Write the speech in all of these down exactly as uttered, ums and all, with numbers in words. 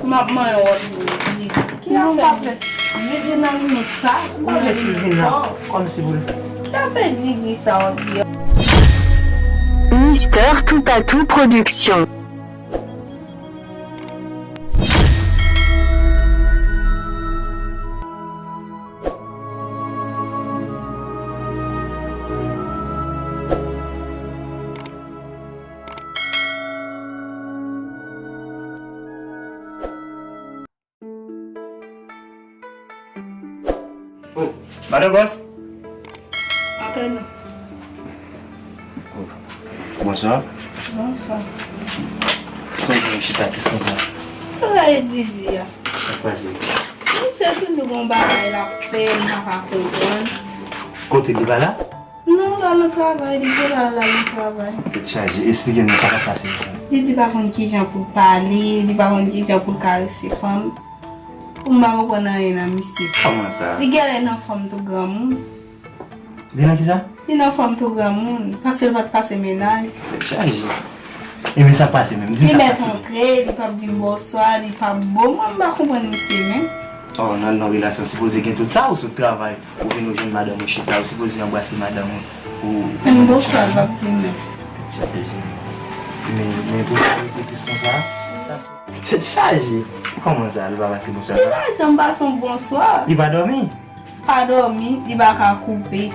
M ap manyen w ap di Didi. Ki afè Didi? Didi nan limit pa ou nan limit pa w. Kòmsi pou l. Ki afè Didi sa w ap di a? Mister Toupatou Production. Madan Bòs? Antre non. Bonswa. Bonswa. Sonje yon chita tes konsa. Bagay Didi a. Sa k pase? Misye toujou gon bagay l ap fè, m pa ka konprann. Kote li pa la? Non, l al nan travay, li te la, l al nan travay. Tèt chaje. Esplike m sa k ap pase konsa. Didi pa konn kijan pou l pale, li pa konn kijan pou l karese fanm. Pou m pa konprann anyen nan misye. Kòman sa? Li genlè nan fanm tou granmoun. Li nan kisa? Li nan fanm tou granmoun, paske l pa t pase mennaj. Tèt chaje. Ebyen sa k pase menm? Di m Li sa k mèt pase. Antre, li p ap di m bonswa, li p ap bon, mwen m pa konprann misye menm. Oh, nan nan relasyon sipoze gen tout sa, ou sot travay, ou vin ou jwenn madanm ou chita, ou sipoze anbrase madanm ou. Ou Menm bonswa, l p ap di m menm. Tèt chaje. Men, men pou sa rete plis konsa, sa sou. Tèt chaje. Kòman sa, li pa pase bonswa? Li pa janm pase yon bonswa. Li pa dòmi? Pa dòmi, li pa ka koupe.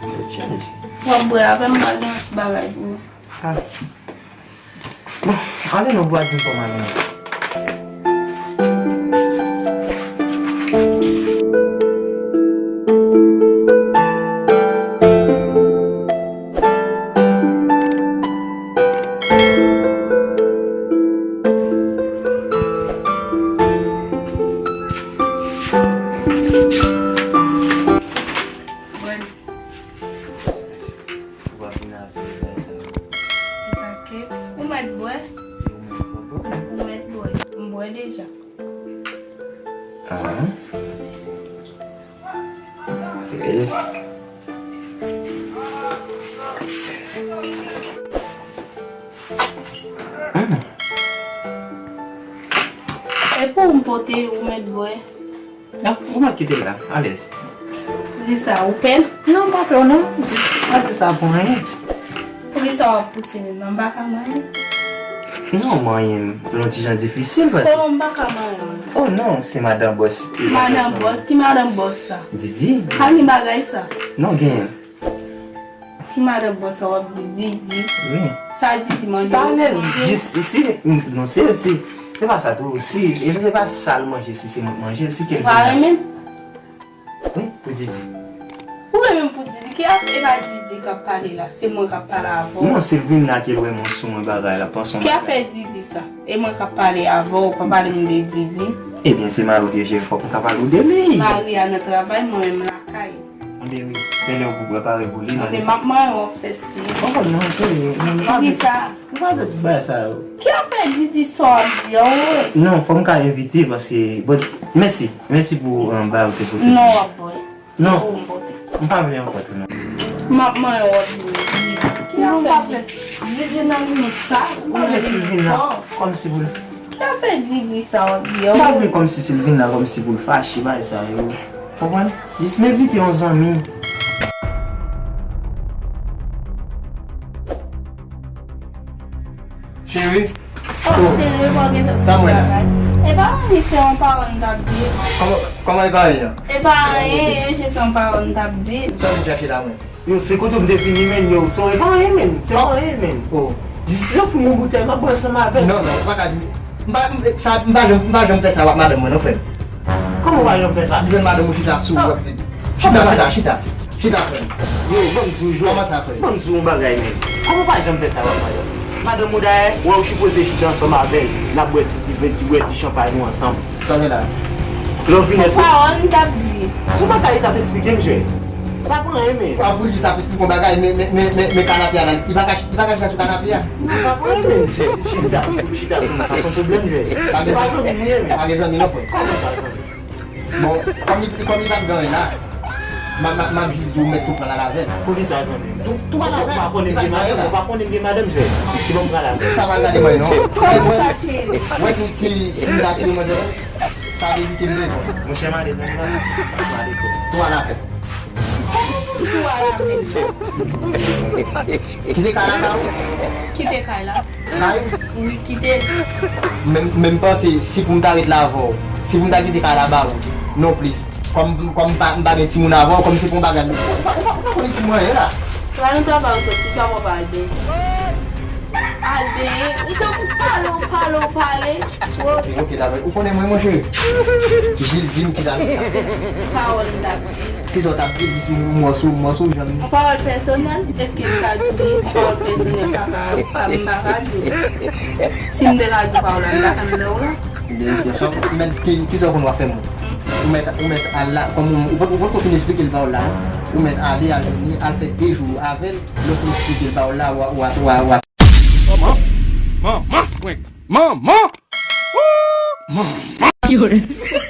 Tèt chaje. W ap bwè avè m, m pral gen yon ti bagay pou ou. Ah. Bon, ale non, bwè di m kòman nou. Ou pa vin avè bagay sa yo. Sa kèks, ou mèt bwè. E ou menm, ou pa bwè? Ou mèt bwè. M bwè deja. Ah. Fraise. Hmm. E pou m pote, ou mèt bwè. Ah, ou mèt kite l la, alèz. Poukisa, ou pè l? Non, m pa pè w non. Jis, pa di sa pou anyen. Poukisa w ap pouse m nan? M pa ka manyen? Non, manyen m yon ti jan difisil paske. Kòman m pa ka manyen w? Oh non, se madan bòs. Madan bòs? Ki madan bòs sa? Didi. Pa gen bagay sa. Non, genyen. Ki madan bòs sa w ap di Didi? Wi. Sa Didi mande Chita w alèz. manje? Jis, si, non, se, se, se pa sa tou. Si, e se pa sa l manje, si se mwen k manje, si ke l Ou pa renmen m? Wi, pou Didi. Ou renmen m pou Didi? Ki afè e pa Didi k ap pale la? Se mwen k ap pale avè w. Non, si l vin la ke l wè mwen sou mwen bagay la, panse yon Ki bagay. Afè Didi sa? E mwen k ap pale avè w, pa pale m de Didi. Ebyen, se mari w deja, fòk m ka pale w de li. Mari a nan travay, mwen menm lakay. Anben wi, se lè w pou prepare pou li nan Anben, m ap manyen w ap fè stil. Oh non, se, non, pa Poukisa? M pa vle tout bagay sa yo. Ki afè Didi sa w ap di an, wi? Non, fò m ka evite paske, bon, mèsi. Mèsi pou, um, bagay ou te pote. Non, w ap bwè. Non. Ou m pote. M pa vle ankò tou non. M ap manyen w ap di Didi. Ki afè Didi nan limit pa ou nan limit pa w? Kòmsi pou l. Ki afè Didi sa w ap di an, M pa wi? Vle kòmsi si l vin la, kòmsi pou l fache, bagay sa yo. Konprann? Jis m envite yon zanmi. Cheri. Oh, cheri, pa gen tan sou bagay. E pa anyen, se yon pawòl m t ap di. Kòman, kòman e pa anyen an? E pa anyen, e jis yon pawòl m t ap di. Sa w vin chache la mwen? Yo, se kote m te vini, men yo, so e pa anyen, men. Se pa anyen, men. Oh. Jis lè w fè yon boutèy, m ap bwè ansanm avè l. Non, non, ou pa ka di m. M pa, m, sa, m pa janm, m pa janm fè sa, w ap madanm mwen, non, frè m. Kòman w pa janm fè sa? M jwenn madanm ou chita sou, w ap di. Chita, chita, chita. Chita, frè m. Yo, ban m di w, Joel. Kòman sa, frè m? Ban m di w yon bagay, men. Kòman w pa janm fè sa, w ap madanm? Madanm ou dayè, wè w sipoze chita ansanm avè l. N ap bwè ti diven, ti bwè ti chanpay nou ansanm. Sa w gen la? Lè w vini, Se pawòl m t ap di. Sou bagay li t ap esplike m, Joel. Sa pa anyen, men. Ou ap pou l di sa ap esplike yon bagay, men, men, men, men, men kanapye a la, li pa ka, li pa ka chita sou kanapye a. Sa pa anyen, men. Si, si, chita, chita sou mwen, sa se yon pwoblèm, Joel. Se pa zanmi m ye, men. Pa gen zanmi non, frè. Kòman sa, zanmi? Bon, kòm li, kòm li pa t gen anyen la, M ap, m ap, m ap jis di w mèt tou pran l al avè l. Poukisa, zanmi m? Tou, tou al avè l. Ou pa konnen m gen madanm, ou pa konnen m gen madanm, jwè. Ki bon m pral avè l? Sa pral gade mwen, non. Wè, wè si, si, si m ta tiye manzè, sa vle di ke m bezwen. Monchè, m ale, zanmi m. M ale, frè. Tou al avè l. Kòman pou m tou al avè l? Kite kay la ba ou. Kite kay la. Kay? Wi, kite. Men, men m panse, si pou m ta ret la avè w, si pou m ta kite kay la ba ou, non plis. Kòm, kòm m pa, m pa gen timoun avè w, kòm se pou yon bagay, ou pa, ou pa, ou pa konnen timoun anyen la. Pral nan travay ou soti, swa mwen pa al benyen. Al benyen? Ou tankou pale, w pale, w pale. Ok, ok, dakò. Ou konnen mwen, monchè. Jis di m kisa m t ap fè. Pawòl m t ap di. Kisa w t ap di? Jis m wè si w, m wè si w jwenn. Yon pawòl pèsonèl? Èske m ka di w yon pawòl pèsonèl, papa? Pa, m pa ka di w. Si m te ka di w pawòl la, m pa t ap lè w la. Ebyen, ok. So, men, ki, kisa w konn w ap fè mwen? Ou mèt, ou mèt al la, kòm ou, ou, ou poko fin esplike l ba w la, ou mèt ale, al vini, al fè de jou avè l, lè w fin esplike l ba w la, w a, w a, w a, w a. Manman! Manman, Frank! Manman! Woo! Manman!